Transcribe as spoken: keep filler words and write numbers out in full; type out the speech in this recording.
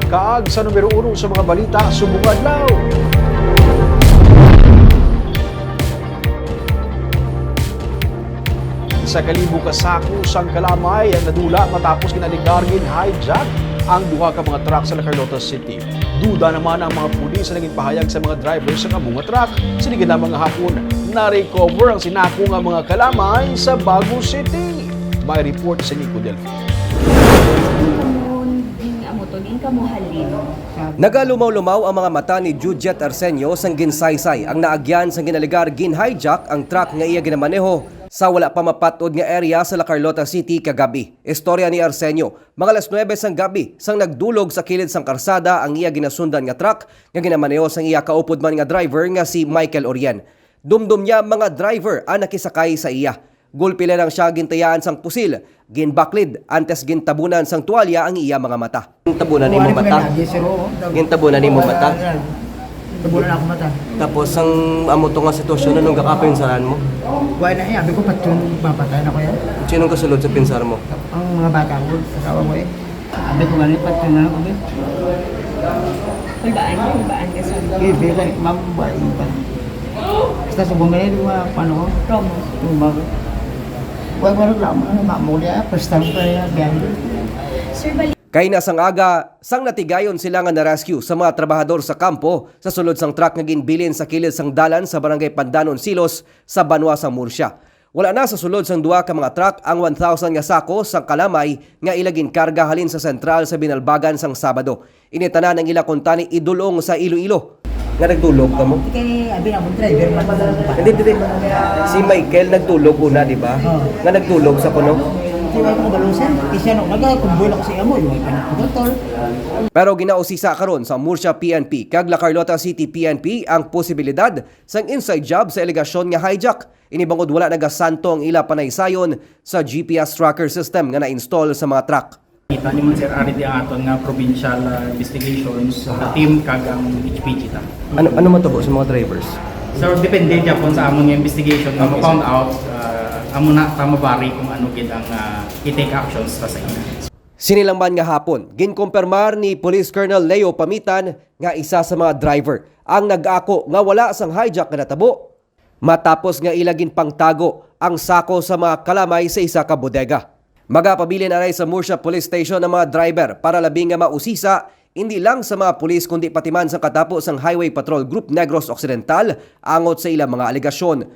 Kaag sa numero uno sa mga balita subong adlaw. Isa ka libo ka sako sang kalamay ang nadula matapos ginaligar gin-hijack ang duha ka mga truck sa La Carlota City. Duda naman ang mga pulis sa naging pahayag sa mga driver sa amo nga truck. Sini gid lamang nga hapon, na-recover ang sinako nga mga kalamay sa Bago City. May report si Nico Delfin. Din amo to, din kamo halin. Nagalumaw-lumaw ang mga mata ni Jujet Arsenio sang ginsaysay ang naagyan sang ginaligar gin-hijack ang truck nga iya ginamaneho sa wala pa mapat-od nga area sa La Carlota City kagabi. Istorya ni Arsenio, mga alas nuebe sang gabi sang nagdulog sa kilid sang karsada ang iya ginasundan nga truck nga ginamaneho sang iya kaupod man nga driver nga si Michael Orien. Dumdom niya mga driver ang nakisakay sa iya. Gulpi lang siya gintayaan sang pusil, ginbaklid antes gintabunan sang tuwalya ang iya mga mata. Gintabunan imo mata? Gintabunan imo mata? Tabunan ako mata. Tapos ang amo to nga sitwasyon, anong gakapinsaran mo? Wala na eh, abi ko patun, mapatay na ko yan. Sinong kasulod sa pinsar mo? Ang mga bata ko, asawa ko eh. Abi ko gani patun na ako eh. Hulbaan, hulbaan ka sa Bibi ka, ma'am, buhay mo pa. Basta subong gani, di ba, paano ko? Promo. Tumba ko. Wala ko reklamo na, mamo ko niya, first time ko niya, biyahe. Sir, bali Kaina sang aga, sang natigayon sila nga na-rescue sa mga trabahador sa kampo sa sulod sang truck nga ginbilin sa kilid sang dalan sa Barangay Pandanon, Silos, sa banwa sang Murcia. Wala na sa sulod sang duha ka mga truck ang one thousand nga sako sang kalamay nga ila ginkarga halin sa sentral sa Binalbagan sang Sabado. Ini tanan ang ila kuntani idul-ong sa Iloilo. Nga nagdulog kamo? Kay abi na akong driver man. Hindi, hindi. Si Michael nagdulog una, di ba? Oo. Nga nagdulog sa kuno? Di ba akong balusan? Kasi ano, nagkakumboy ako sa amo, yung ipanakot. Pero ginausisa karon sa Murcia P N P kag La Carlota City P N P ang posibilidad sang inside job sa alegasyon nga hijack. Ini bangod wala nagasanto ang ila panaysayon sa G P S tracker system nga na-install sa mga truck. Kita niyo man, sir, ari di ang aton nga provincial, ah, investigations sa team kag ang H P G ta. Ano ano matabo sa mga drivers? So, depende gyapon sa amon nga investigation nga ma-found out, ah, amo na ta mabari kung ano gid ang, ah, i-take actions ta sa ila. Sini lang man nga hapon, ginkumpirmar ni Police Colonel Leo Pamitan nga isa sa mga driver ang nag-ako nga wala sang hijack nga natabo, matapos nga ila ginpangtago ang sako sa mga kalamay sa isa ka bodega. Magapabilin anay sa Murcia Police Station ang mga driver para labi nga mausisa, hindi lang sa mga pulis kundi pati man sa katapo sang Highway Patrol Group Negros Occidental angot sa ilang mga alegasyon.